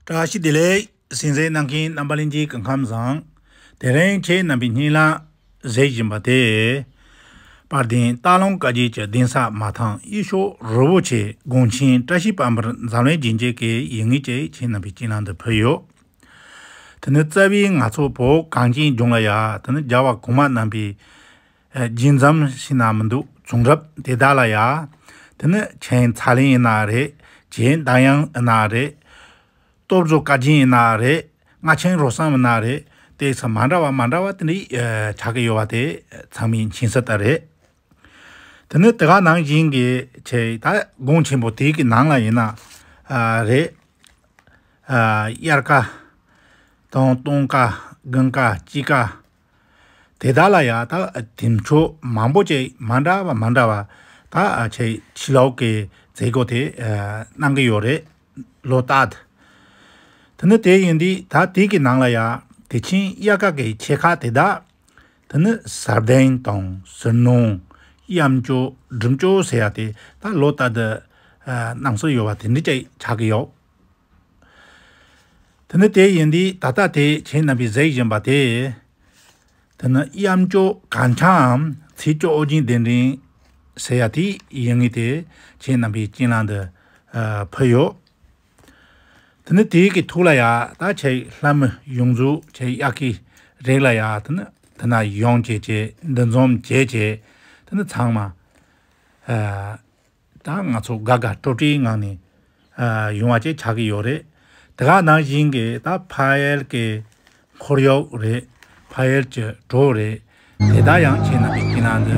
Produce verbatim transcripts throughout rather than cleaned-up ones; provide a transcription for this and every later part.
བཀྲ་ཤིས་བདེ་ལེགས། གསན་གཟིགས་གནང་མཁན་རྣམ་པ་ལྷན་རྒྱས་སྐུ་ཁམས་བཟང་། དེ་རིང་ཁྱེད་རྣམ་པའི་སྙན་ལམ་གཟིགས་བཞིན་པ་དེ། དཔལ་ལྡན་སྟག་ལུང་བཀའ་བརྒྱུད་ཀྱི་གདན་ས་མ་ཐང་དབུས་ཕྱོགས་རི་བོ་ཆེ་དགོན་ཆེན་བཀྲ་ཤིས་པད་འབར་འཛམ་གླིང་རྒྱན་ཆེན་གྱི་ཡུལ་དངོས་ཅིག་ཁྱེད་རྣམ་པའི་སྙན་ལམ་དུ་ཕུལ་ཡོད། དེ་ནི་རྩ་བའི་ང་ཚོ་བོད་གངས་ཅན་ལྗོངས་ལ་ཡ། དེ་ནི་རྒྱལ་བ་གོང་མ་རྣམ་པའི་རྗེས་འཛོམས་ཞིག་ན་མི་འདུག་བྱུང་རབས་དེ་དག་ལ་ཡ། དེ་ནི་ཆེན་ཚ་ལེན་ཡིན་ན་རེད། རྗེ་འདམ་དབྱངས་ཡིན་ན་རེད། སྟོབས་བཟོ་བཀའ་བརྒྱུད་ཡིན་ན་རེད། རྔ་ཆེན་རོལ་གསུམ་ཡིན་ན་རེད། དེ་ཚོ་མ་འདྲ་བ་མ་འདྲ་བ་དེ་འདྲའི་ཆགས་ཀྱི་ཡོད་པ་དེ་ཚང་མས་མཁྱེན་གསལ་ལྟར་རེད། དེ་ནི་དེ་ག་ནང་བཞིན་གྱི་ཆེ་ད་དགོན་ཆེན་པོ་དེ་གི་ནང་ལ་ཡིན་ན་རེད། དབྱར་ཁ་དང་སྟོན་ཁ་དགུན་ཁ་དཔྱིད་ཁ་དེ་དག་ལ་ཡ་ད་དེ་ཚོ་མང་པོ་ཅིག་མ་འདྲ་བ་མ་འདྲ་བ་ད་ཆེ་ཕྱི་ལོགས་ཀྱི་མཛད་སྒོ་དེ་གནང་གི་ཡོད་རེད། ལོ་ལྟར། དེ་ནི་དེ་ཡིན་དུས་ད་དེ་གི་ནང་ལ་ཡ་དེ་ཕྱིན་དབྱར་ཁ་གི་ཆེ་ཁག་དེ་དག་དེ་ནི་ཟབ་གདན་དང་ཟིལ་གནོན། གཡམ་སྐྱོར། སྒྲུབ་སྐྱོར་ཟེར་ཡ་དེ་ད་ལོ་ལྟར་དུ་གནང་སྲོལ་ཡོད་པ་དེ་འདྲ་ཅིག་ཆགས་ཀྱི་ཡོད། དེ་ནི་དེ་ཡིན་དུས་ད་ལྟ་དེ་ཁྱེད་རྣམ་པས་གཟིགས་བཞིན་པ་དེ། དེ་ནི་གཡམ་སྐྱོར་གངས་འཁྱག་གམ་ཚེས་བཅུ་ཨོ་རྒྱན་གདན་འདྲེན་ཟེར་ཡ་དེ་ཡིན་ངེས་དེ་ཁྱེད་རྣམ་པའི་སྙན་ལམ་དུ་ཕུལ་ཡོད། དེ་ནི་དེའི་གི་ཐུགས་ལ་ཡ་ད་ཆེ་ལྷ་མི་ཡོངས་རྫོགས་ཆེ་དབྱར་ཁའི་རིགས་ལ་ཡ་དེ་ནི་དེ་ན་ཡོང་བྱས་བྱས་འདུ་འཛོམས་བྱས་བྱས་དེ་ནི་ཚང་མ་ད་ང་ཚོ་དགའ་དགའ་སྤྲོ་སྤྲོའི་ངང་ནས་ཡོང་བ་ཅིག་ཆགས་ཀྱི་ཡོད་རེད། དེ་ག་ནང་བཞིན་གྱི་ད་ཕ་ཡུལ་གྱི་ཁོར་ཡུག་རེད། ཕ་ཡུལ་གྱི་བྲོ་རེད། དེ་དག་ཡང་ཁྱེད་རྣམ་པའི་སྙན་ལམ་དུ་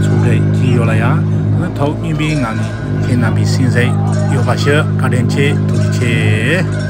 ཚུར་འདྲེན་བྱས་ཡོད་ལ་ཡང་དེ་ནི་ཐོག་མཉམ་པའི་ངང་ནས་ཁྱེད་རྣམ་པའི་གསན་གཟིགས་ཡོད་པ་ཞུ། བཀའ་དྲིན་ཆེ། ཐུགས་རྗེ་ཆེ།